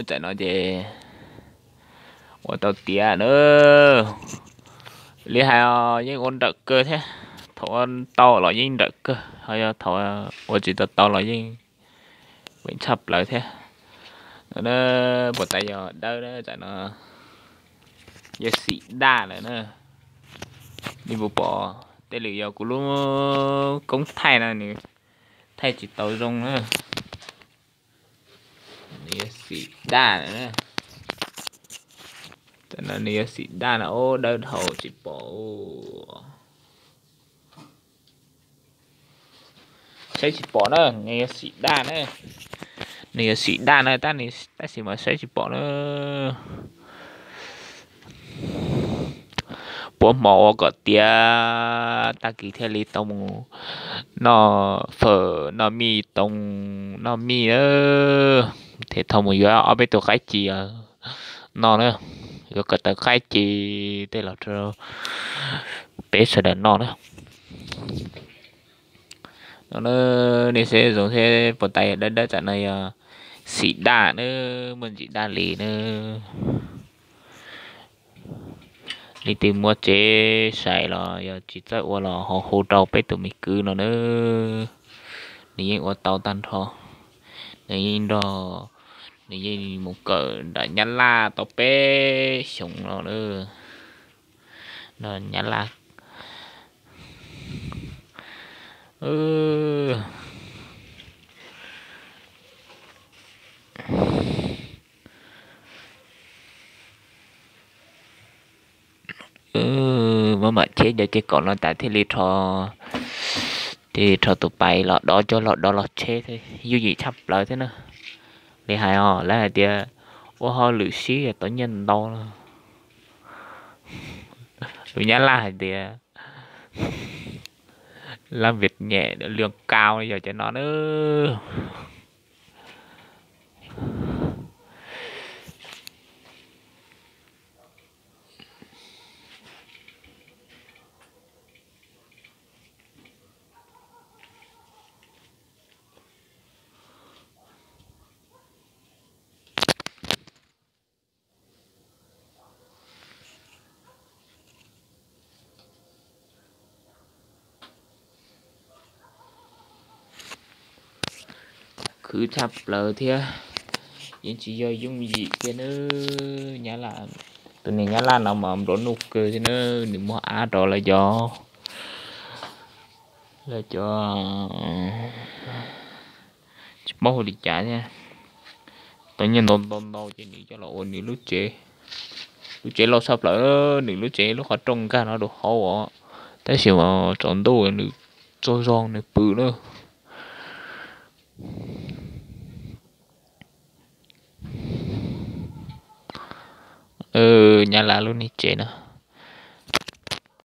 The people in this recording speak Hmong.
Tam no ces ua tau tiav na. Li hais yeej ua nrawm kawg thiab, thaum ua tau los yeej nrawm kawg, ho yog thaum ua tsis tau tau los yeej veem tshaj plaws thiab. No na, puas tas yog dawb na, tam no yog xim daj lawm na. Nej puas pom, tej lwm yog kuv lub koob thaij no nws thaij tsis tau zoo na. Nws yog xim daj na. Tam no nws yog xim daj no, dawb dhau tsis pom. Saib tsis pom na, nws yog xim daj na. Nws yog xim daj na, tab tab sis mas saib tsis pom na. Puab hmo ua kom tiav, tag kis thiaj li tau mus noj fawm noj mij, tau noj mij na. Thiaj tau mus yuav ob peb tus qaib ci noj na. Yuav kom tau qaib ci tej los rau peb sawv daws noj na. No na, nej saib zoo thiab puas tas yog dawb dawb, tam no yog xim daj na, muaj ntsis daj li na. Leej twg muaj tsev sai los yog tsis txawj ua los ho hu rau peb tus me kwv no na. Nws yeej ua tau tag nrho. Nws yeej nrog, nws yeej mus kawm nram Nyab Laj tau peb xyoos no na. Nrog Nyab Laj. Muab mam cheb cov ces kaum no tas thiaj li rho, thiaj li rho tus pais los dov cov los dov los tsheb thiab, yooj yim tshaj plaws thiab na. Li hais os, lawv hais tias ua hauj lwm sib tau nyiaj ntau. Lus Nyab Laj hais tias làm việc nhẹ lương cao, yog cov no na. Khwv tshaj plaws thiab, yeej tsis yog yooj yim kiag nawb. Nyab Laj, tus niag Nyab Laj no mas nplua nuj kawg thiab nawb, nws muag ab rau lawv cov, lawv cov tsis paub hu li cas thiab. Tau nyiaj ntau ntau ntau ces nws coj los ua nws lub tsev. Lub tsev loj tshaj plaws, nws lub tsev lub qhov rooj nkag no rau hauv os, tab sis mas tsaus ntuj nws tsaug zog nws pw na. Nyab Laj lub niag tsev na.